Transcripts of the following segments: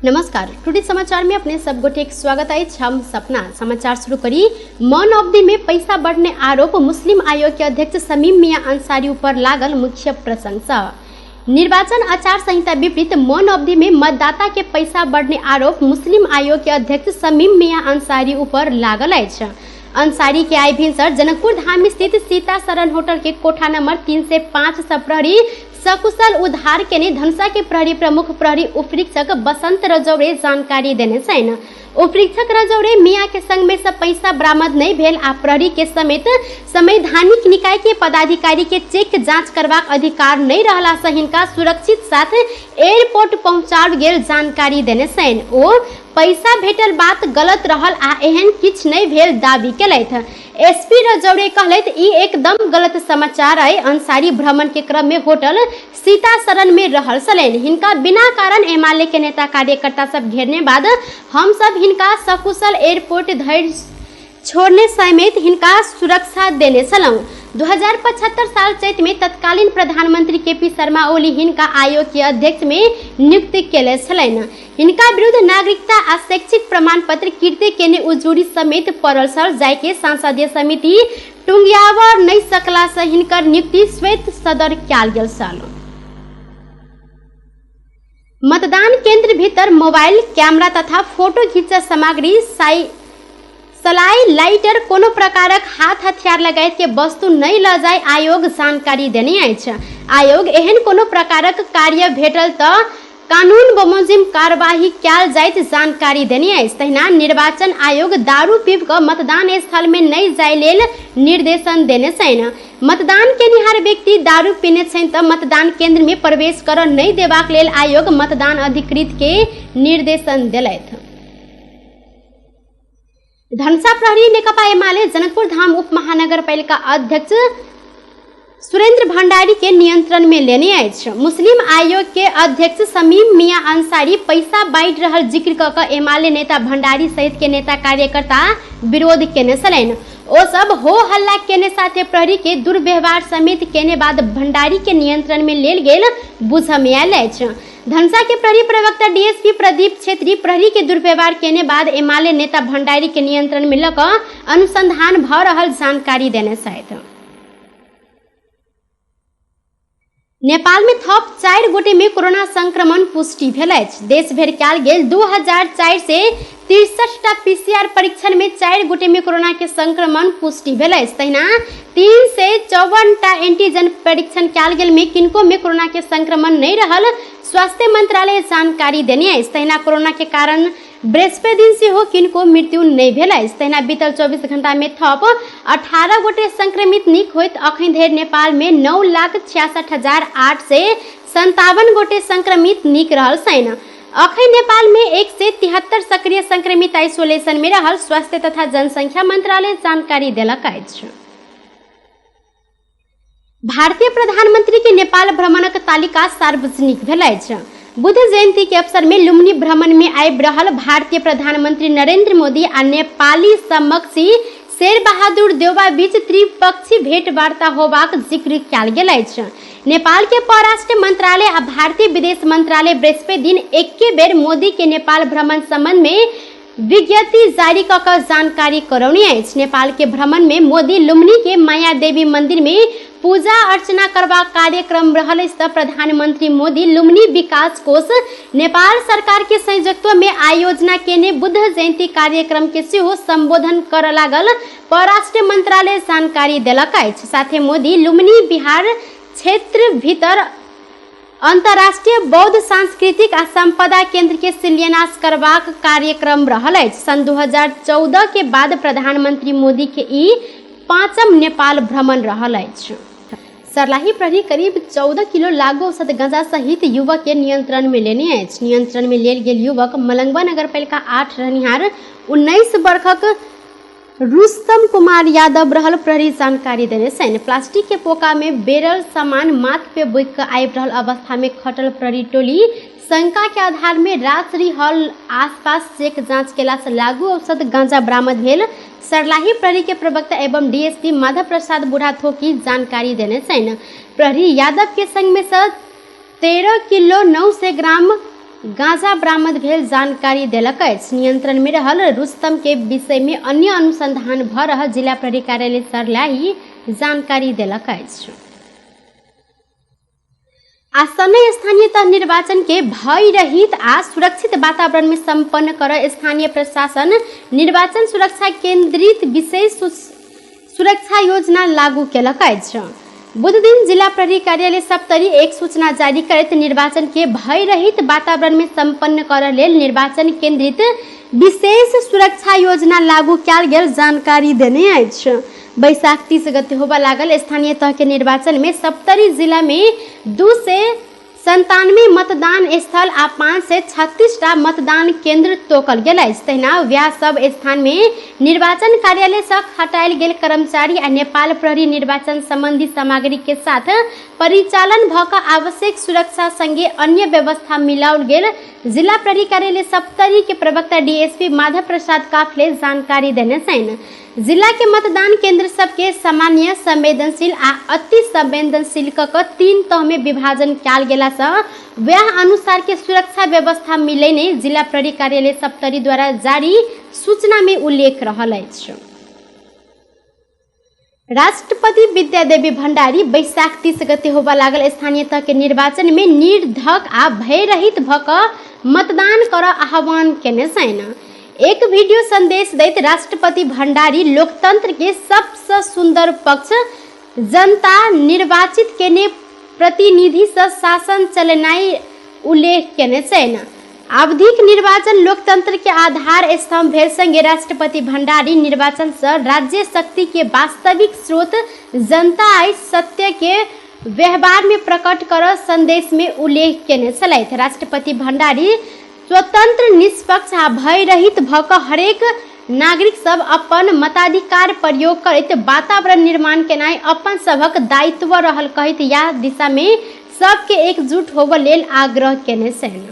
नमस्कार, टुडे समाचार में अपने सब गोटे के स्वागत अछि। हम सपना समाचार शुरू करी। मौन अवधि में पैसा बढ़ने आरोप मुस्लिम आयोग के अध्यक्ष शमीम मियां अंसारी ऊपर लागल मुख्य प्रशंसा। निर्वाचन आचार संहिता विपरीत मौन अवधि में मतदाता के पैसा बढ़ने आरोप मुस्लिम आयोग के अध्यक्ष शमीम मियां अंसारी ऊपर लागल अछि। अंसारी के आई भिनसर जनकपुर धाम स्थित सीता शरण होटल के कोठा नंबर 305 सब प्रहरी सकुशल उद्धार केने धनुषा के प्रहरी प्रमुख प्रहरी उपरीक्षक बसंत रजौरे जानकारी देने छनि। उपरीक्षक रजौरे मियां के संग में सब पैसा बरामद नहीं भेल आ प्रहरी के समेत संवैधानिक निकाय के पदाधिकारी के चेक जांच करबाक अधिकार नहीं रहला से हिनका सुरक्षित साथ एयरपोर्ट पहुंचाओल गेल जानकारी देने छनि। ओ पैसा भेटल बात गलत रहल आ एहन किछु नहि भेल दावी केलथि। एसपी रजौरे कहलथि, ई एकदम गलत समाचार अइ। अंसारी भ्रमण के क्रम में होटल सीता शरण में रहल छलनि। हिनका बिना कारण एमाले के नेता कार्यकर्ता सब घेरने बाद हम सब हिनका सकुशल एयरपोर्ट धरि छोड़ने समेत हिनका सुरक्षा देने छलहुँ। 2075 साल चैत में तत्कालीन प्रधानमंत्री केपी शर्मा ओली हिनका आयोग के अध्यक्ष में नियुक्त केले छलनि। हिनका विरुद्ध नागरिकता आ शैक्षिक प्रमाण पत्र कृत्य केने उजूरी समेत पड़ल छल, जाहिके संसदीय समिति टुंगियावर नहि सकला से हिनकर नियुक्ति श्वेत सदर कयल गेल छल। मतदान केंद्र भीतर मोबाइल कैमरा तथा फोटो घिचल सामग्री, सलाई, लाइटर, कोनो प्रकारक हाथ हथियार लगायत के वस्तु नहि ल जाय आयोग जानकारी देने अछि। आयोग एहन कोनो प्रकारक कार्य भेटल तऽ कानून बमोजिम कार्यवाही कयल जाइत जानकारी देने अछि। तहिना निर्वाचन आयोग दारू पीब कऽ मतदान स्थल में नहि जाय लेल निर्देशन देने छनि। मतदान केनिहार व्यक्ति दारू पीने छनि तऽ मतदान केंद्र में प्रवेश करऽ नहि देबाक लेल आयोग मतदान अधिकृत के निर्देशन देलथि। धनुषा प्रहरी नेकपा एमाले जनकपुर धाम उप महानगरपालिका अध्यक्ष सुरेंद्र भंडारी के नियंत्रण में लेने अछि। मुस्लिम आयोग के अध्यक्ष शमीम मियां अंसारी पैसा बांटि रहल जिक्र कऽ कऽ एमाले नेता भंडारी सहित के नेता कार्यकर्ता विरोध केने छलनि। ओ सब हो हल्ला केने साथे प्रहरी के दुर्व्यवहार समेत केने बाद भंडारी के नियंत्रण में लेल गेल बुझऽ में आयल अछि। धनुषा के प्रहरी प्रवक्ता डीएसपी प्रदीप छेत्री प्रहरी के दुर्व्यवहार केने बाद एमाले नेता भंडारी के नियंत्रण में लऽ कऽ अनुसंधान भऽ रहल जानकारी देने छथि। नेपाल में थप 4 गोटे में कोरोना संक्रमण पुष्टि भेल अछि। देश भरि कयल गेल 2463 टा पीसीआर परीक्षण में 4 गोटे में कोरोना के संक्रमण पुष्टि भेल अछि। तहिना 354 टा एंटीजन परीक्षण कयल गेल में किनको में कोरोना के संक्रमण नहीं रहल स्वास्थ्य मंत्रालय जानकारी देने अछि। तहिना कोरोना के कारण बृहस्पति दिन सेहो किनको मृत्यु नहि भेल अछि। तहिना बीतल 24 घंटा में थप 18 गोटे संक्रमित नीक होइत अखन धरि नेपाल में 9,66,857 गोटे संक्रमित नीक रहल छनि। अखन नेपाल में 173 सक्रिय संक्रमित आइसोलेशन में रहल स्वास्थ्य तथा जनसंख्या मंत्रालय जानकारी देलक अछि। भारतीय प्रधानमंत्री के नेपाल भ्रमणक तालिका सार्वजनिक भेल अछि। बुद्ध जयंती के अवसर में लुम्बिनी भ्रमण में आबि रहल भारतीय प्रधानमंत्री नरेंद्र मोदी आ नेपाली समक्षी शेर बहादुर देउबा बीच त्रिपक्षीय भेंटवार्ता होबाक जिक्र कयल गेल अछि। नेपाल के परराष्ट्र मंत्रालय आ भारतीय विदेश मंत्रालय बृहस्पति दिन एके बेर मोदी के नेपाल भ्रमण संबंध में विज्ञप्ति जारी कऽ कऽ जानकारी करौने अछि। नेपाल के भ्रमण में मोदी लुम्बिनी के माया देवी मंदिर में पूजा अर्चना करबाक कार्यक्रम रहल अछि तऽ प्रधानमंत्री मोदी लुम्बिनी विकास कोष नेपाल सरकार के संयोजकत्व में आयोजना केने बुद्ध जयंती कार्यक्रम के सेहो संबोधन करऽ लागल परराष्ट्र मंत्रालय जानकारी देलक अछि। साथे मोदी लुम्बिनी बिहार क्षेत्र भीतर अंतर्राष्ट्रीय बौद्ध सांस्कृतिक आ संपदा केंद्र के शिलान्यास करबाक कार्यक्रम रहल अछि। सन 2014 के बाद प्रधानमंत्री मोदी के ई 5म नेपाल भ्रमण रहल अछि। सर्लाही प्रहरी करीब 14 किलो लागू औषध गांजा सहित युवक के नियंत्रण में लेने अछि। नियंत्रण में लेल गेल युवक मलंगवा नगरपालिका 8 रहनिहार 19 वर्षक रुस्तम कुमार यादव रहल प्रहरी जानकारी देने छनि। प्लास्टिक के पोका में बेरल सामान माथ पे बोकि कऽ आबि रहल अवस्था में खटल प्रहरी टोली शंका के आधार में राजश्री हॉल आसपास चेक जांच केला से लागू औषध गांजा बरामद भेल सर्लाही प्रहरी के प्रवक्ता एवं डीएसपी माधव प्रसाद बुढ़ाथोकी जानकारी देने छनि। प्रहरी यादव के संग में से 13 किलो 900 ग्राम गांजा बरामद भेल जानकारी देलक अछि। नियंत्रण में रहल रुस्तम के विषय में अन्य अनुसंधान भ रहल जिला प्रहरी कार्यालय सर्लाही जानकारी देलक अछि। आसन्न स्थानीय तह निर्वाचन के भय रहित आ सुरक्षित वातावरण में संपन्न कर स्थानीय प्रशासन निर्वाचन सुरक्षा केंद्रित विशेष सुरक्षा योजना लागू केलक अछि। बुध दिन जिला प्रहरी कार्यालय सप्तरी एक सूचना जारी करैत निर्वाचन के भय रहित वातावरण में संपन्न कर लेल निर्वाचन केंद्रित विशेष सुरक्षा योजना लागू कयल गेल जानकारी देने अछि। बैसाख 30 गते होबय लागल स्थानीय तह के निर्वाचन में सप्तरी जिला में 297 मतदान स्थल आ 536 टा मतदान केंद्र तोकल गेल अछि। तहिना वएह सब स्थान में निर्वाचन कार्यालय सँ खटायल गेल कर्मचारी आ नेपाल प्रहरी निर्वाचन संबंधी सामग्री के साथ परिचालन भ क आवश्यक सुरक्षा संगे अन्य व्यवस्था मिलाओल गेल जिला प्रहरी कार्यालय सप्तरी के प्रवक्ता डीएसपी माधव प्रसाद काफले जानकारी देने छनि। जिला के मतदान केंद्र सबके सामान्य, संवेदनशील आ अति संवेदनशील क क 3 तह में विभाजन कयल गेला सँ वएह अनुसार के सुरक्षा व्यवस्था मिलैने जिला प्रहरी कार्यालय सप्तरी द्वारा जारी सूचना में उल्लेख रहल अछि। राष्ट्रपति विद्यादेवी भण्डारी बैसाख 30 गते होबय लागल स्थानीय तह के निर्वाचन में निर्धक आ भयरहित भ क मतदान कर आह्वान केने छनि। एक वीडियो संदेश दैत राष्ट्रपति भण्डारी लोकतंत्र के सबसँ सुंदर पक्ष जनता निर्वाचित केने प्रतिनिधि सँ शासन चलेनाइ उल्लेख केने छनि। आवधिक निर्वाचन लोकतंत्र के आधार स्तंभ भेल संगे राष्ट्रपति भण्डारी निर्वाचन सँ राज्य शक्ति के वास्तविक स्रोत जनता आ सत्य के व्यवहार में प्रकट कर संदेश में उल्लेख केने छलथि। राष्ट्रपति भण्डारी स्वतंत्र, निष्पक्ष आ भयरहित भ क हरेक नागरिक सब अपन मताधिकार प्रयोग करैत वातावरण निर्माण केनाइ अपन सभक दायित्व रहल कहैत या दिशा में सबके एकजुट होबय लेल आग्रह केने छनि।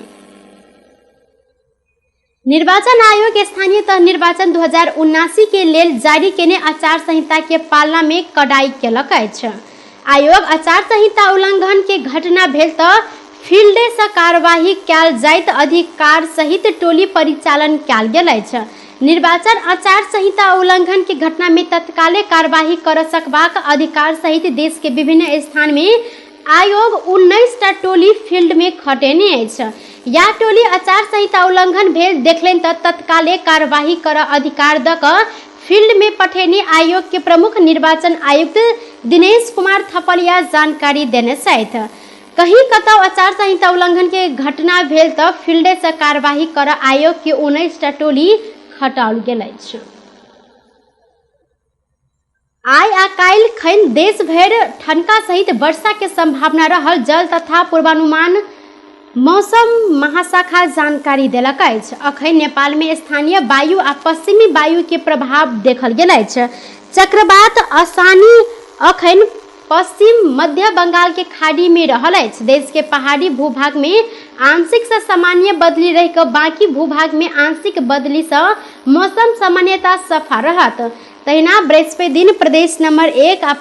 निर्वाचन आयोग स्थानीय तह निर्वाचन 2079 के लेल जारी केने आचार संहिता के पालना में कडाई केलक अछि। आयोग आचार संहिता उल्लंघन के घटना भेल त फील्डे सँ कार्यवाही कयल जाइत अधिकार सहित टोली परिचालन कयल गेल अछि। निर्वाचन आचार संहिता उल्लंघन के घटना में तत्काले कार्यवाही कर सकबाक अधिकार सहित देश के विभिन्न स्थान में आयोग 19 टा टोली फील्ड में खटेने अछि। या टोली आचार संहिता उल्लंघन भेल देखलनि त तत्काले कार्यवाही कर अधिकार द क फील्ड में पठेने आयोग के प्रमुख निर्वाचन आयुक्त दिनेश कुमार थपलिया जानकारी देने छथि। कहीं कतौ आचार संहिता उल्लंघन के घटना भेल त फील्डे सँ कार्यवाही कर आयोग के 19 टा टोली खटाओल गेल अछि। आइ आ काल्हि खन देश भरि ठनका सहित वर्षा के संभावना रहल जल तथा पूर्वानुमान मौसम महाशाखा जानकारी देलक अछि। अखन नेपाल में स्थानीय वायु आ पश्चिमी वायु के प्रभाव देखल गेल अछि। चक्रवात असानी अखन पश्चिम मध्य बंगाल के खाड़ी में रहल अछि। देश के पहाड़ी भूभाग में आंशिक से सामान्य बदली रहि क बाकी भूभाग में आंशिक बदली से मौसम सामान्यतः सफा रहत। तहिना बृहस्पति दिन प्रदेश नंबर 1 आ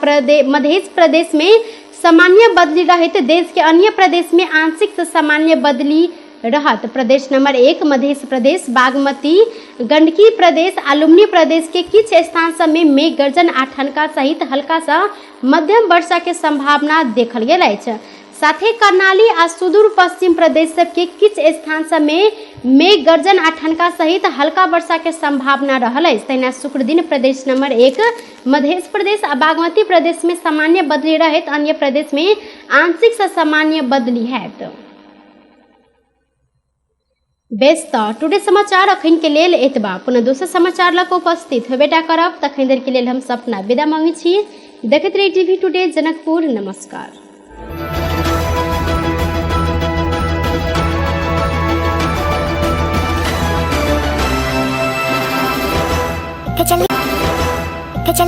मध्य प्रदेश में सामान्य बदली रहत। देश के अन्य प्रदेश में आंशिक से सामान्य बदली रहत। प्रदेश नंबर 1 मध्य प्रदेश, बागमती, गंडकी प्रदेश आ लुम्बिनी प्रदेश के किछ स्थान सब में मेघ गर्जन आ ठनका सहित हल्का सँ मध्यम वर्षा के संभावना देखल गेल अछि। साथे कर्णाली आ सुदूर पश्चिम प्रदेश सब के किछ स्थान सब में मेघ गर्जन आ ठनका सहित हल्का वर्षा के संभावना रहल अछि। तहिना शुक्र दिन प्रदेश नंबर 1 मध्य प्रदेश आ बागमती प्रदेश में सामान्य बदली रहत। अन्य प्रदेश में आंशिक से सामान्य बदली हैत। बेस त टुडे समाचार अखन के लेल एतबा। पुनः दोसर समाचार लऽ कऽ उपस्थित होबेटा करब। तखन देर के लेल हम सपना विदा मांगै छी। देखैत रही टीवी टुडे जनकपुर। नमस्कार। चल।